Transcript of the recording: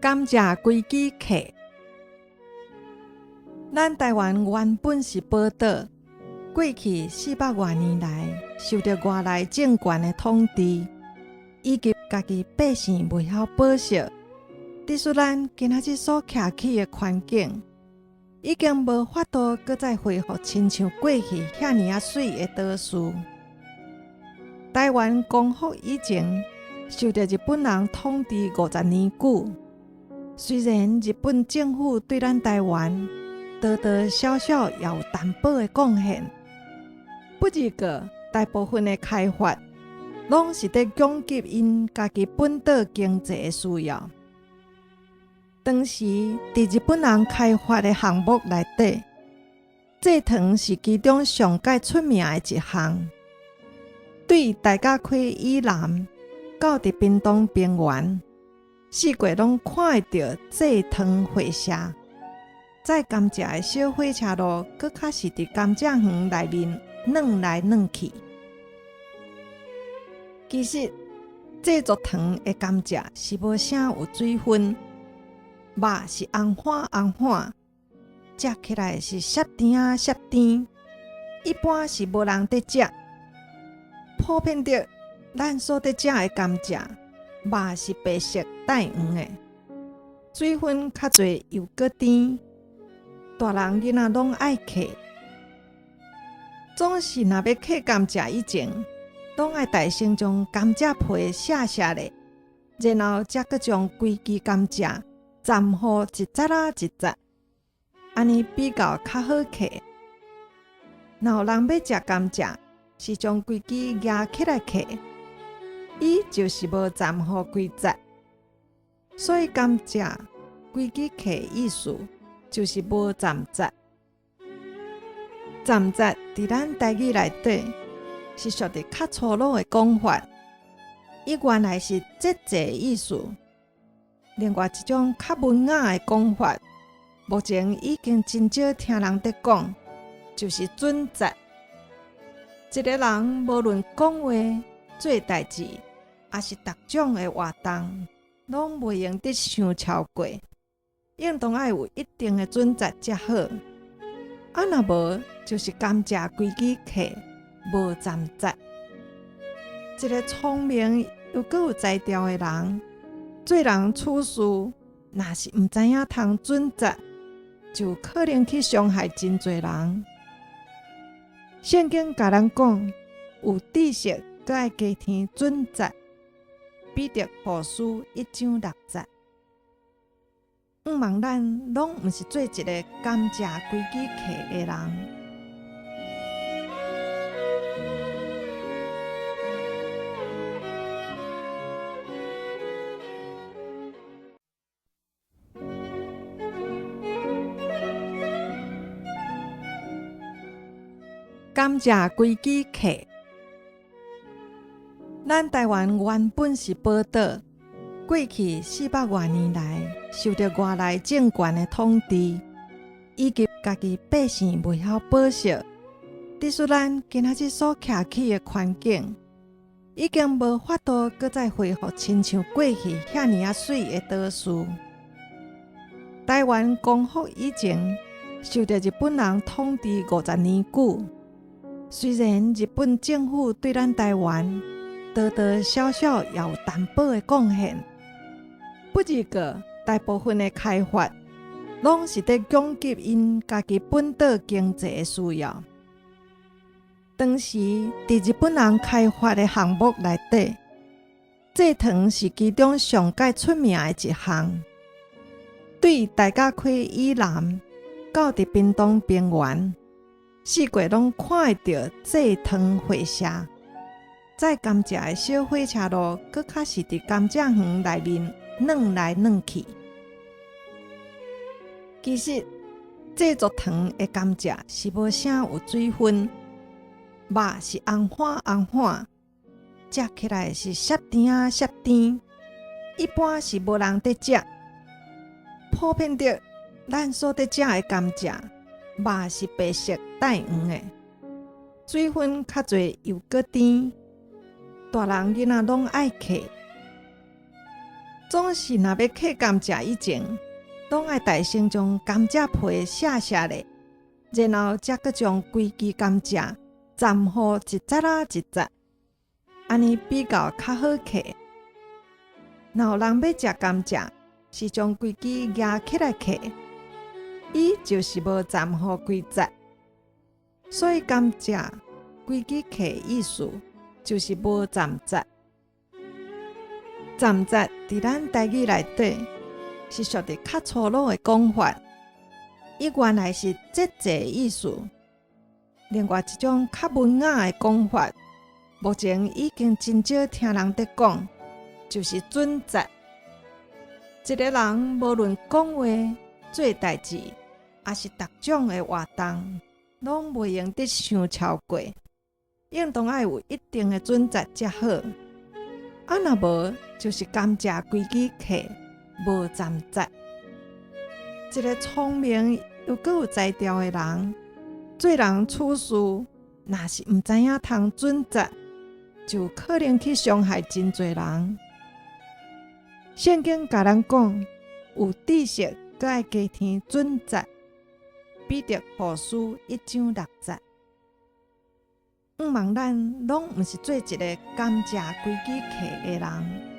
甘蔗規支屎。咱台灣原本是寶島，過去四百外年來受著外來政權的統治，以及家己百姓袂曉保惜，致使咱今仔日所徛起的環境，已經無法度閣再恢復親像過去遐爾仔媠的島嶼。台灣光復以前，受著日本人統治五十年久。雖然日本政府對咱台灣多多少少也有淡薄的貢獻，不過大部分的開發攏是佇供給𪜶家己本島經濟的需要。當時佇日本人開發的項目內底，製糖是其中上蓋出名的一項。對大甲溪以南到佇屏東平原，四界攏看會著製糖會社。載甘蔗的小火車路，閣較是佇甘蔗園內面轉來轉去。其實製作糖的甘蔗是無啥有水分，肉是紅黃紅黃，食起來是澀甜仔澀甜，一般是無人佇食。普遍著咱所佇食的甘蔗，肉是白色帶黃的，水分較濟又閣甜，大人囡仔攏愛屎。總是若欲屎甘蔗以前，攏愛代先將甘蔗皮卸卸咧，然後才閣將規支甘蔗斬予一節仔一節，按呢比較較好屎。若有人欲食甘蔗，是將規支夯起來屎，伊就是無斬予規節，所以甘蔗規支屎意思就是無斬節。斬節佇咱台語內底是屬於較粗魯的講法，伊原來是節制的意思。另外一種較文雅的講法，目前已經真少聽人佇講，就是準節。一個人無論講話、做代誌，抑是逐種的活動，攏袂用得傷超過，應當愛有一定的準則才好。啊，若無就是甘蔗規支屎，無斬節。一個聰明又閣有才調的人，做人處事，若是毋知影通準則，就有可能去傷害真濟人。聖經共咱講，有知識閣愛加添準則。彼得後書一章六節。向望咱攏毋是做一個甘蔗規支屎的人。甘蔗規支屎。咱台灣原本是寶島，過去四百外年來受著外來政權的統治，以及家己百姓袂曉保惜，致使咱今仔日所徛起的環境，已經無法度閣再恢復親像過去遐爾仔媠的島嶼。台灣光復以前，受著日本人統治五十年久。雖然日本政府對咱台灣多多少少也有淡薄的貢獻，不過大部分的開發攏是佇供給𪜶家己本島經濟的需要。當時佇日本人開發的項目內底，製糖是其中上蓋出名的一項。對大甲溪以南到佇屏東平原，四界攏看會著製糖會社。載甘蔗的小火車路，閣較是佇甘蔗園內面轉來轉去。其實製作糖的甘蔗是無啥有水分，肉是紅黃紅黃，食起來是澀甜仔澀甜，一般是無人佇食。普遍著咱所佇食的甘蔗，肉是白色帶黃的，水分較濟又閣甜，大人囡仔攏愛屎。總是若欲契甘蔗以前，攏愛代先將甘蔗皮卸卸咧，然後才閣將規支甘蔗斬予一節仔一節，按呢比較較好契。若有人欲食甘蔗，是將規支夯起來契，伊就是無斬予規節。所以甘蔗規支契意思就是無斬節。斬節佇咱台語內底是屬於較粗魯的講法，伊原來是節制的意思。另外一種較文雅的講法，目前已經真少聽人佇講，就是準則。一个人無論講話、做代誌，抑是逐種的活動，攏袂用得傷超過，應當愛有一定的準則才好。啊，若無就是甘蔗規支契，無斬節。一个聰明又閣有才調的人，做人處事，若是毋知影通準則，就可能去傷害真濟人。聖經共咱講，有知識閣愛加添準則。彼得後書一章六節。向望咱攏毋是做一个甘蔗規支契的人。